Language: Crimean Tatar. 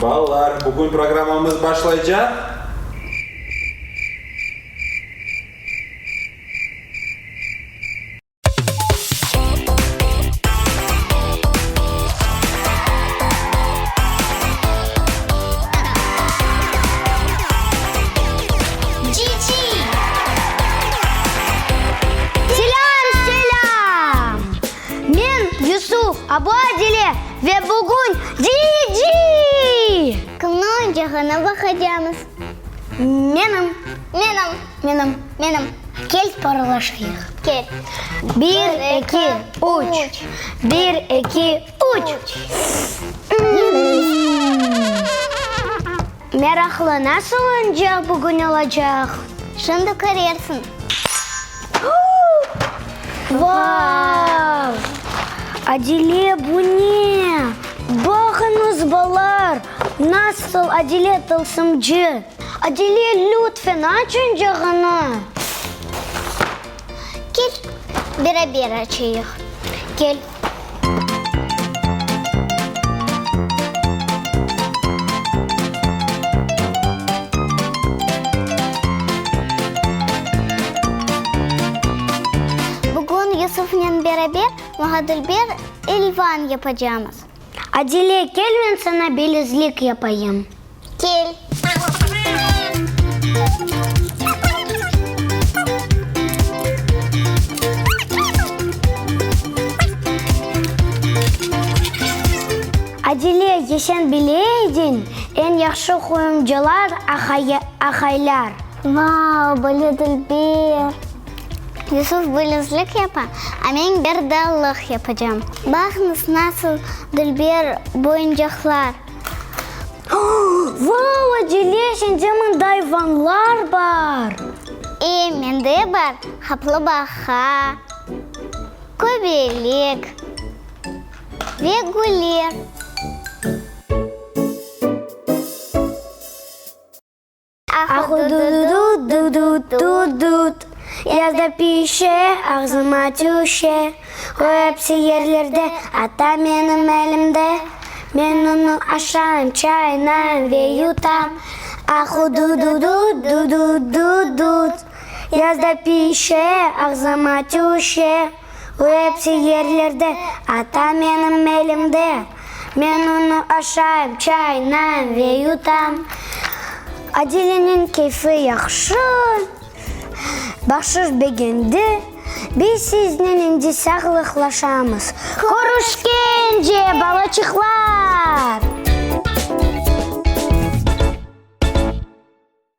Balalar, bugün programmamız başlaycaq. Selâm, selâm! Men Yusuf, abu Adile ve bugün Cici! Kimniñ oyuncağına baqacamız? Menim. Menim. Menim. Menim. Kel paralaşayıq. Kel. Bir, eki, üç. Bir, eki, üç. Meraqlı, nasıl oyuncaq bugün olacaq? Şimdi körersiñ. Vau! Adile, bu ne? Baqıñız, balalar, nasıl Adile tılsımcı! Adile, lütfen, aç oyuncağını! Kel, beraber açayıq. Kel. Bugün Yusufnen beraber maña dülber ilvan yapacamız. Adile, kel men saña bilezlik yapayım. Kel. Adile, ya sen bile ediñ, eñ yahşı quyumcılar aqaylar. Vau, böyle dülber! Yusuf bilezlik yapa, a men berdallıq yapacam. Baqıñız, nasıl dülber boyuncaqlar! Vau, Adile, sende mında ayvanlar bar! E, mende bar, qaplıbaqa, köbelek ve güller. Ahu-du-du-du-du-du-du-dut, Yazda pişe, ağzıma tüşe. O episi yerlerde, atta menim elimde. Men onı aşayım, çaynayım ve yutam. Ahu-du-du-du-du-du-du-dut, Yazda pişe, ağzıma tüşe. O episi yerlerde, atta menim elimde. Men onı aşayım, çaynayım ve yutam. Adileniñ keyfi yahşı, bahşış begendi. Biz siznen endi sağlıqlaşamız. Körüşkence, balaçıqlar!